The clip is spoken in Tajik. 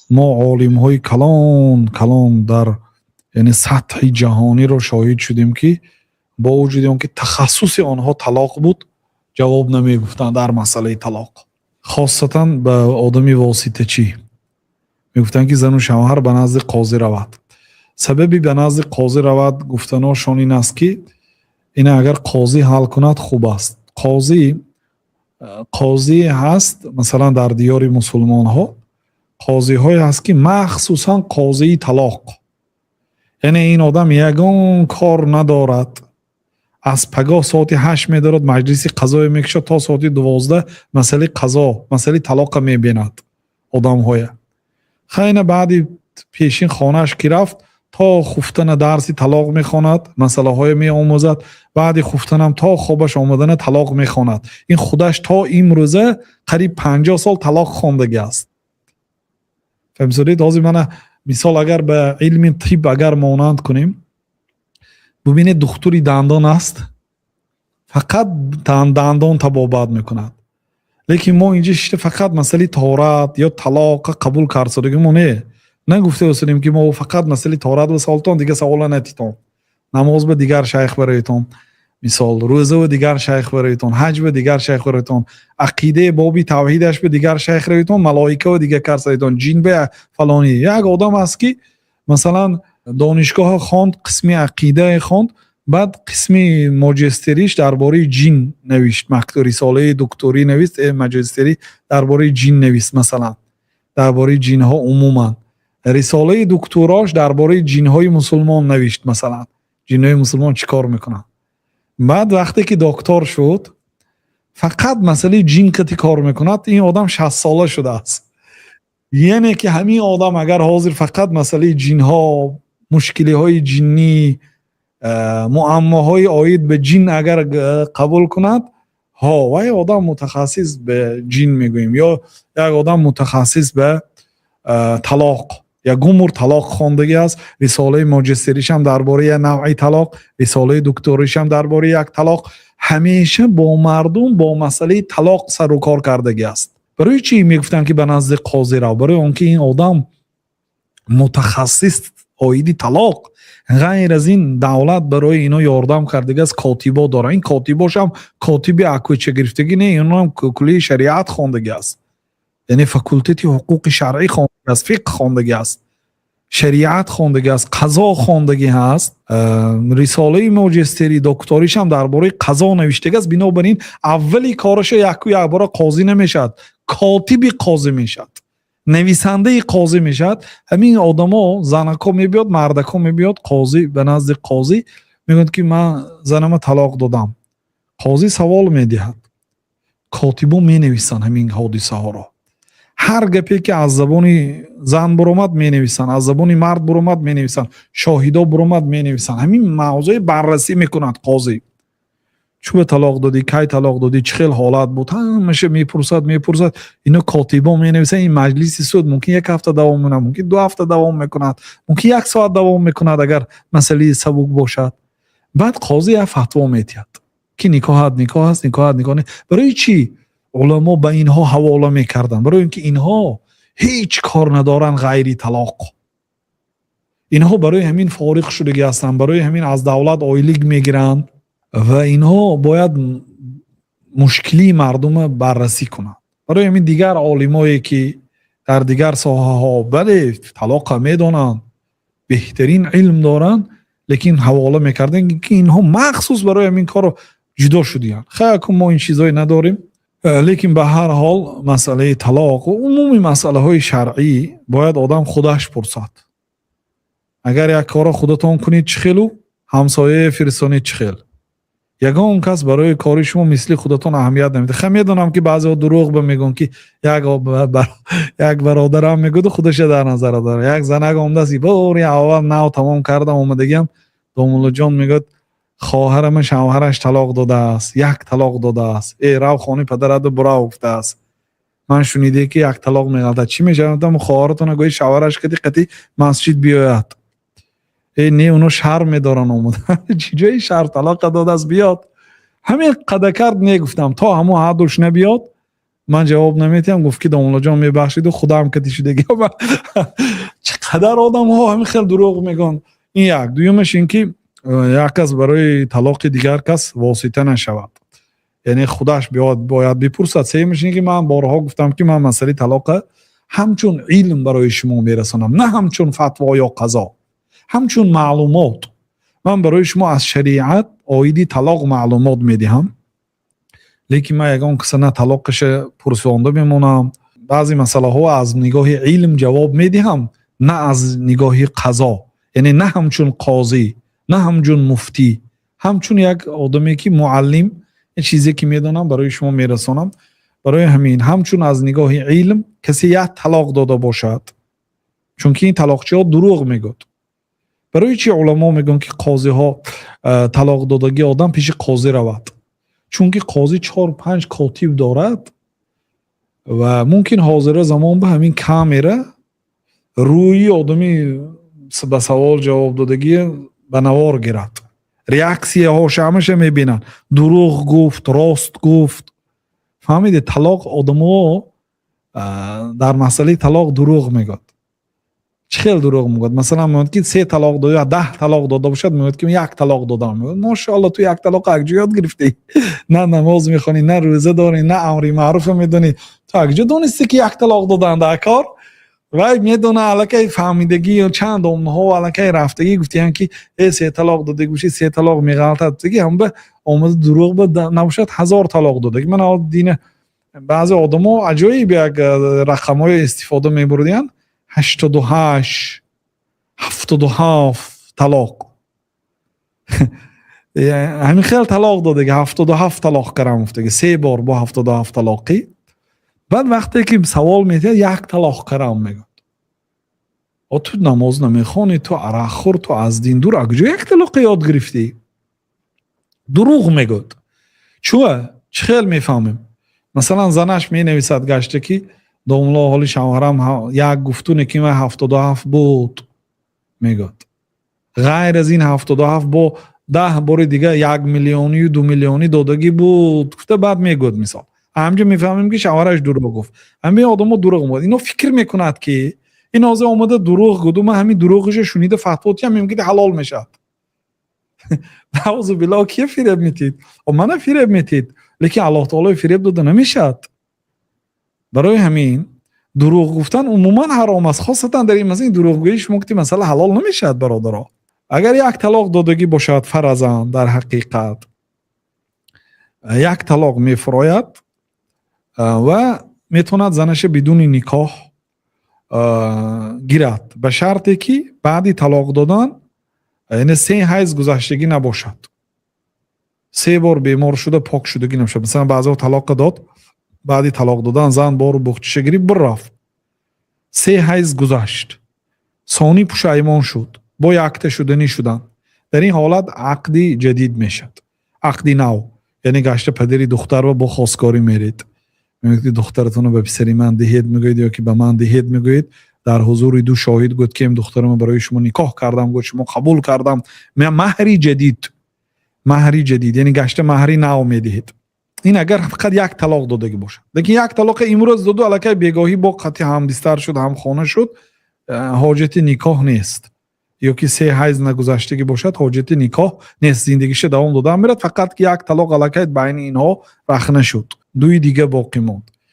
Мо олимҳои калон калон дар, яъне, сатҳи ҷаҳониро шоҳид шудем, ки бо вуҷуди он ки тахассуси онҳо талоқ буд, ҷавоб намегуфтанд дар масъалаи талоқ, хосатан ба одами воситачӣ. Мегуфтанд, ки зану шавҳар ба назди қозӣ равад. Сабаби ба назди қозӣ равад гуфтаношон ин аст, ки ина агар қозӣ ҳал кунад, хуб аст. Қозӣ ҳаст, масалан, дар диёри мусулмонҳо қозиҳое ҳаст, ки махсусан қозии талоқ, яъне ин одам ягон кор надорад, аз пагоҳ соати 8 медорад, маҷлиси қазое мекушад, то соати 12 масъалаи қазо, масъалаи талоқа мебинад одамҳоя. Хайна, баъди пешин хонааш ки рафт, то хуфтана дарси талоқ мехонад, масъалаҳое меомӯзад. Баъди хуфтанам то хобаш омадана талоқ мехонад. Ин худаш то имрӯза қариб 50 сол талоқ хондагӣ аст. Фаҳмисодед? Ҳозир мана мисол, агар ба илми тиб агар монанд кунем, бубинед, духтури дандон аст, фақат дандон табобат мекунад. Лекин мо инҷа шишта фақат масъалаи таҳорат ё талоқа қабул кардсодагӣ мо не нагуфта истодем, ки мо фақат масъалаи таҳорат ба саволтон, дигар савола натитон, намоз ба дигар шайх бароитон, мисол, рӯза ба дигар шайх бароитон, ҳаҷ ба дигар шайх бароитон, ақидаи боби тавҳидаш ба дигар шайх равитон, малоика ба дигар кас равитон, ҷин ба фалонӣ. Як одам аст, ки масалан донишгоҳа хонд, қисми ақидае хонд, баъд қисми моҷистериш дар бораи ҷин навишт, рисолаи дукторӣ навист, маҷистерӣ дар бораи ҷин навист, масалан, дар бораи ҷинҳо умуман. Рисолаи дуктораш дар бораи ҷинҳои мусулмон навишт, масалан, ҷинҳои мусулмон чӣ кор мекунанд. Баъд вақте ки доктор шуд, фақат масъалаи ҷин қати кор мекунад. Ин одам 60-сола шудааст. Яъне ки ҳамин одам агар ҳозир фақат масъалаи ҷинҳо, мушкилиҳои ҷиннӣ, муаммоҳои оид ба ҷин агар қабул кунад, ҳо, вай одам мутахассис ба ҷин мегӯем. Ё як одам мутахассис ба талоқ, як умр талоқ хондагӣ аст, рисолаи моҷистеришам дар бораи як навъи талоқ, рисолаи дукторишам дар бораи як талоқ, ҳамеша бо мардум бо масъалаи талоқ сару кор кардагӣ аст. Барои чӣ мегуфтанд, ки ба назди қозӣ рав? Барои он ки ин одам мутахассис оиди талоқ. Ғайр аз ин, давлат барои ино ёрдам кардагӣ аст, котибо дорад. Ин котибошам котиби акӯча гирифтагӣ не, инам куллияи шариат хондагӣ аст, яъне факултети ҳуқуқи шаръӣ хондагӣ аст, фиқҳ хондагӣ аст, шариат хондагӣ аст, қазо хондагӣ ҳаст. Рисолаи моҷистери, докторишам дар бораи қазо навиштагӣ аст. Бинобар ин аввали кораша яку якбора қозӣ намешавад, котиби қозӣ мешавад, нависандаи қозӣ мешавад. Ҳамин одамо, занако мебиёд, мардако мебиёд, қозӣ, ба назди қозӣ мегӯяд, ки ман занама талоқ додам. Қозӣ савол медиҳад, котибо менависанд ҳамин ҳодисаҳоро. Ҳар гапе ки аз забони зан буромад, менависанд, аз забони мард буромад, менависанд, шоҳидо буромад, менависанд. Ҳамин мавзӯи баррасӣ мекунад қозӣ: чӯ талоқ додӣ, кай талоқ додӣ, чӣ хел ҳолат буд, ҳамаша мепурсад, мепурсад. Ино котибо менависанд. Ин маҷлиси суд мумкин як ҳафта давом мекунад, мумкин 2 ҳафта давом мекунад, мумкин як соат давом мекунад, агар масъалаи сабук бошад. Баъд қозӣ як фатво метиҳад, ки никоҳат никоҳ аст, никоҳат никоҳ не. Барои чӣ уламо ба инҳо ҳавола мекарданд? Барои ин ки инҳо ҳеҷ кор надоранд ғайри талоқ. Инҳо барои ҳамин фориғ шудагӣ ҳастанд, барои ҳамин аз давлат ойлик мегиранд ва инҳо бояд мушкилии мардума баррасӣ кунанд. Барои ҳамин дигар олимое, ки дар дигар соҳаҳо, бале, талоқа медонанд, беҳтарин илм доранд, лекин ҳавола мекарданд, ки инҳо махсус барои ҳамин корро ҷудо шудиянд. Хайр, мо ин чизҳое надорем. Лекин ба ҳар ҳол масъалаи талоқ ва умуми масъалаҳои шаръӣ бояд одам худаш пурсад. Агар як корро худатон кунед, чӣ хелу ҳамсояе фиристонед, чӣ хел, ягон кас барои кори шумо мисли худатон аҳамият намедиҳад. Ха, медонам, ки баъзеҳо дурӯғ ба мегӯянд, ки як бародарам мегӯяду худаша дар назар дорад. Як занак омадааст, бори аввал нав тамом кардам, омадагиам, домуллоҷон, мегӯяд, хоҳарама шавҳараш талоқ додааст, як талоқ додааст. Э, рав хони падарату бурав, гуфтааст. Ман шуниде, ки як талоқ меғалтад, чӣ мешавад? Хоҳаратона гӯи шавҳараш кади қати масҷид биёяд. Э, не, уно шарм медоранд омода. Чӣ ҷои шарм? Талоқа додааст, биёд. Ҳамин қада кард, не, гуфтам, то ҳамон ҳадуш набиёд. Ман ҷавоб наметиҳам. Гуфт, ки домуллоҷон, мебахшиду, худам кати шудагӣ. Чӣ қадар одамҳо ҳамин хел дурӯғ мегӯянд. Ин як. Дуюмаш ин ки як кас барои талоқи дигар кас восита нашавад, яъне худаш бояд бипурсад. Сеюмаш ин ки ман борҳо гуфтам, ки ман масъалаи талоқа ҳамчун илм барои шумо мерасонам, на ҳамчун фатво ё қазо, ҳамчун маълумот. Ман барои шумо аз шариат оиди талоқ маълумот медиҳам, лекин ман ягон киса на талоқаша пурсонда мемонам. Баъзе масъалаҳо аз нигоҳи илм ҷавоб медиҳам, на аз нигоҳи қазо, яъне на ҳамчун қозӣ, на ҳамчун муфтӣ, ҳамчун як одаме ки муаллим, чизе ки медонам, барои шумо мерасонам. Барои ҳамин, ҳамчун аз нигоҳи илм, касе як талоқ дода бошад, чунки ин талоқчиҳо дурӯғ мегӯяд. Барои чи уламо мегӯянд, ки қозиҳо, талоқ додагии одам пеши қозӣ равад? Чунки қозӣ чор панҷ котиб дорад ва мумкин ҳозира замон ба ҳамин камера рӯи одами ба савол ҷавоб додагӣ ба навор гирад, реаксияҳоша ҳамаша мебинанд: дурӯғ гуфт, рост гуфт. Фаҳмидед? Талоқ, одамо дар масъалаи талоқ дурӯғ мегӯяд. Чӣ хел дурӯғ мегӯяд? Масалан, мегӯяд, ки се талоқ дод ё 10 талоқ дода бошад, мегӯяд, ки як талоқ додам. Мегӯяд: «Мошоалло, ту як талоқ як ҷо ёд гирифтӣ? На намоз мехонӣ, на рӯза дорӣ, на амри маъруфа медонӣ, ту як ҷо донистӣ, ки як талоқ додан дар кор?» Вай медона, аллакай фаҳмидагӣ, чанд омнаҳо аллакай рафтагӣ, гуфтиян, ки э, се талоқ додагӣ бошӣ, се талоқ меғалтад. Гуфтагӣ, ҳамба омада дурӯғ ба набошад, 1000 талоқ додагӣ. Ман дина баъзе одамо аҷоиб як рақамҳое истифода мебурдиянд: 88, 77 талоқ, ҳамин хел талоқ додаги, 77 талоқ карам гуфтаги, се бор бо 77 талоқӣ. Баъд вақте ки савол медиҳад, як талоқ карам мегӯяд. О, ту намоз намехонӣ, ту арақхӯр, ту аз дин дур, а куҷо як талоқе ёд гирифтӣ? Дурӯғ мегӯяд. Чӯа чӣ хел мефаҳмем? Масалан, занаш менависад гашта, ки домулло, ҳоли шавҳарам як гуфту, неки вай 77 буд, мегӯяд. Ғайр аз ин 77 бо 10 бори дига як миллионию 2 миллионӣ додагӣ буд, гуфта, баъд мегӯяд. Мисол, ҳамҷо мефаҳмем, ки шавҳараш дурӯғ гуфт. Ҳамин одамо дурӯғ мегӯяд. Ино фикр мекунад, ки ин ҳозир омада дурӯғ гуду, ман ҳамин дурӯғиша шунида фатво тиям, мумкин ҳалол мешавад. Наузу биллоҳ. Кия фиреб метиҳед? Мана фиреб метиҳед, лекин Аллоҳ таоло фиреб дода намешавад. Барои ҳамин дурӯғ гуфтан умуман ҳаром аст, хосатан дар ин масъала. Дурӯғгӯӣ шумо гуфти, масъала ҳалол намешавад, бародаро. Агар як талоқ додагӣ бошад, фаразан, дар ҳақиқат як талоқ мефурояд ва метавонад занаша бидуни никоҳ гирад, ба шарте ки баъди талоқ додан, яъне се ҳайз гузаштагӣ набошад, се бор бемор шуда пок шудагӣ набошад. Масалан, баъзеҳо талоқа дод, баъди талоқ додан зан бору буғчиша гирифт, бирафт, се ҳайз гузашт, сонӣ пушаймон шуд, бо якта шуданӣ шуданд. Дар ин ҳолат ақди ҷадид мешавад, ақди нав, яъне гашта падари духтарро бо хосгорӣ меред, мегӯяд, ки духтаратонро ба писари ман диҳед, мегӯед, ё ки ба ман диҳед, мегӯед. Дар ҳузури ду шоҳид гӯяд, ки духтарамро барои шумо никоҳ кардам, гӯяд, шумо қабул кардам. Маҳри ҷадид, маҳри ҷадид, яъне гашта маҳри нав медиҳед. Ин агар фақат як талоқ додагӣ бошад. Лекин як талоқа имрӯз доду, аллакай бегоҳӣ бо қатъи ҳамбистар шуд, ҳамхона шуд, ҳоҷати никоҳ нест. Ё ки се ҳайз нагузаштагӣ бошад, ҳоҷати никоҳ нест, зиндагиша давом дода мерад. Фақат ки як талоқ, аллакай байни инҳо рахна шуд, дуи дига боқӣ монд.